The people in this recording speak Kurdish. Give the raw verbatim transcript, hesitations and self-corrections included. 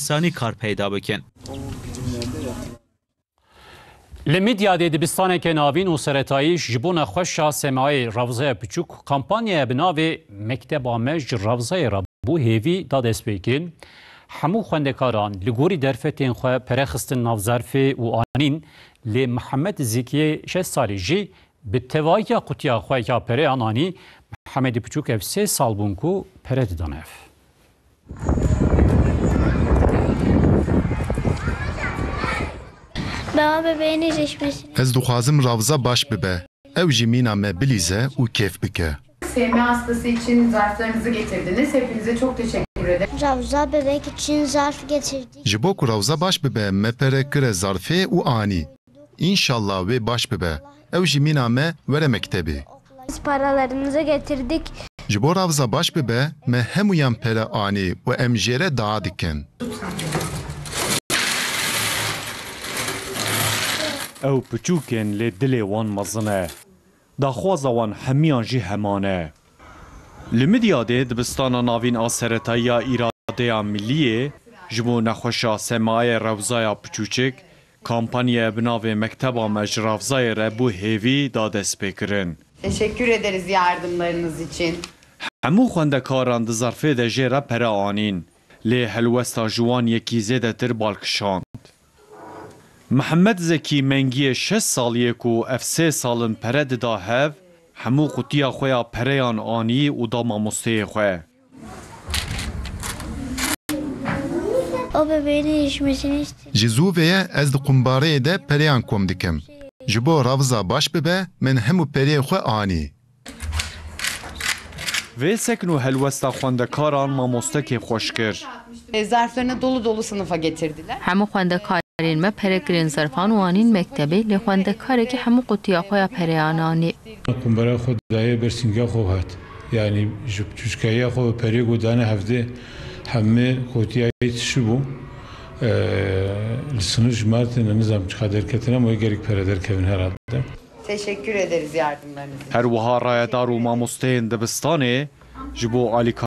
asanî kar peyda bikin. Li Midyadê dibistaneke navîn û seretayî ji bo nexweşa semayê Rewzaya Piçûk kampanyaya bi navê Mekteba me ji Rewzayê re bû hêvî da destpêkirin. Hemû xwendekaran li gorî derfetên xwe pere xistin nav zerfê û anîn, lê Mihemed Zekiyê şeş salî jî bi tevahiya qutiya xwe ya pereyan anî. Mihemedê Piçûk ev sê sal bûn ku pere didan ev. Baba bebeğini iyileşmesini. Ez dixwazim Ravza baş bibe. Ew jî mîna me bilîze û kêf bike. S M hastası için zarflarınızı getirdiniz. Hepinize çok teşekkür ederim. Ravza bebek için zarf getirdik. Ji bo ku Ravza baş bibe, me pere kire zarfê û anî. Înşallah wê baş bibe. Ew jî mîna me were mektebê. Biz paralarımızı getirdik. Ji bo Ravza baş bibe, me hemûyan pere anî û em jê re dua dikin. Ew piçûk in, lê dilê wan mezin e. Daxwaza wan hemiyan jî heman e. Li Midyadê dibistana navîn a seretayiya Îradeya Milliyê ji bo nexweşa semayê Rewzaya Piçûçik, kampanyaya bi navê Mekteba me ji Ravzayê re bû hêvî da destpêkirin. Teşekkür ederiz yardımlarınız için. Hemû xwendekaran di zerfê de jê re pere anîn. Lê helwesta ji wan yekî zêdetir bal kişand. Mihemed Zekî Mengiyê şeş salî ye ku ev sê sal in pere dida hev, hemû qutiya xwe ya pereyan anî û da mamosteyê xwe. O bebeğini iyileşmesini istedim. Ji zû ve ye ez di qumbareyê de pereyan kom dikim. Ji bo Ravza baş bibe, min hemû pereyê xwe anî. Vê sekn û helwesta xwendekaran mamostekê xweş kir. E, zarflarını dolu dolu sınıfa getirdiler. Hemû xwendekarên me pere kirin zerfan û anîn mektebê, lê xwendekarekî hemû qutiya xwe ya pereyan anî. Qumbara xwe dayê ber sînga xwe hat. Yanî ji çûçkayiya xwe perê ku dane hevdê hemê qutiya yê tişi bû. E, li sinûr ji Martê ne nizam çiqa derketine, ama wê gelek pere derkevin herhalde. Teşekkür ederiz yardımlarınız için. Her wiha rayedar û mamosteyên dibistanê ji bo alîkar